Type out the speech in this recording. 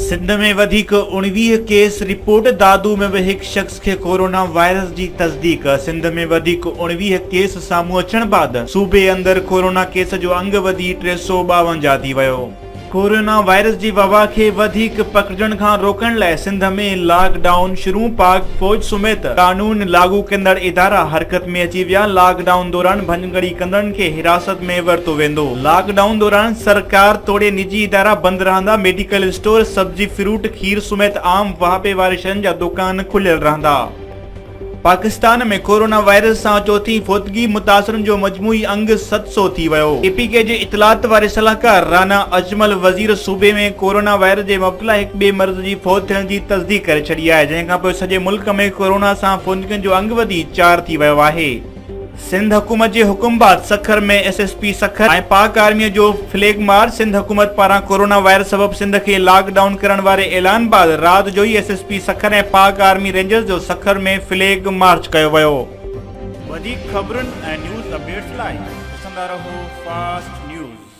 سنڌ ۾ وڌيڪ 19 case report, Dadu ۾ به هڪ شخص کي ڪورونا وائرس جي تصديق، سنڌ ۾ وڌيڪ 19 ڪيس سامهون اچڻ بعد صوبي اندر ڪورونا ڪيس جو انگ وڌي 352 ٿي ويو. ڪورونا وائرس جي وبا کي وڌيڪ پکڙجڻ کان روڪڻ لاء سنڌ ۾ لاڪ ڊائون شروع، پاڪ فوج سميت قانون لاڳو ڪندڙ ادارا حرڪت ۾ اچي ويا، لاڪ ڊائون دوران ڀڃڪڙي ڪندڙن کي حراست ۾ ورتو ويندو، لاڪ ڊائون دوران سرڪار توڙي نجي ادارا بند رهندا، ميڊيڪل اسٽور، سبزي، فروٽ، کير سميت عام واهپي واري شين جا دڪان کليل رهندا. پاڪستان ۾ ڪورونا وائرس سان چوٿين فوتگي متاثرن جو مجموعي انگ 700 ٿي ويو. اي پي ڪي جي اطلاعات واري صلاحڪار رانا اجمل وزير صوبي ۾ ڪورونا وائرس جي مبتلا هڪ ٻئي مرض جي فوت ٿيڻ جي تصديق ڪري ڇڏي آهي جنهن کانپوء سڄي ملڪ ۾ ڪورونا سان فوتگين جو انگ وڌي چار ٿي ويو آهي. سنڌ حڪومت جي حڪم بعد Sukkur ۾ S S P Sukkur ۽ Pak army جو فليگ مارچ، سنڌ حڪومت پاران ڪورونا وائرس سبب سنڌ کي لاڪ ڊائون ڪرڻ واري اعلان بعد رات جو ئي S S P Sukkur ۽ Pak army rangers جو سکر ۾ فليگ مارچ ڪيو ويو. وڌيڪ خبرن ۽ نيوز اپڊيٽس لاء ڏسندا رهو فاسٽ نيوز.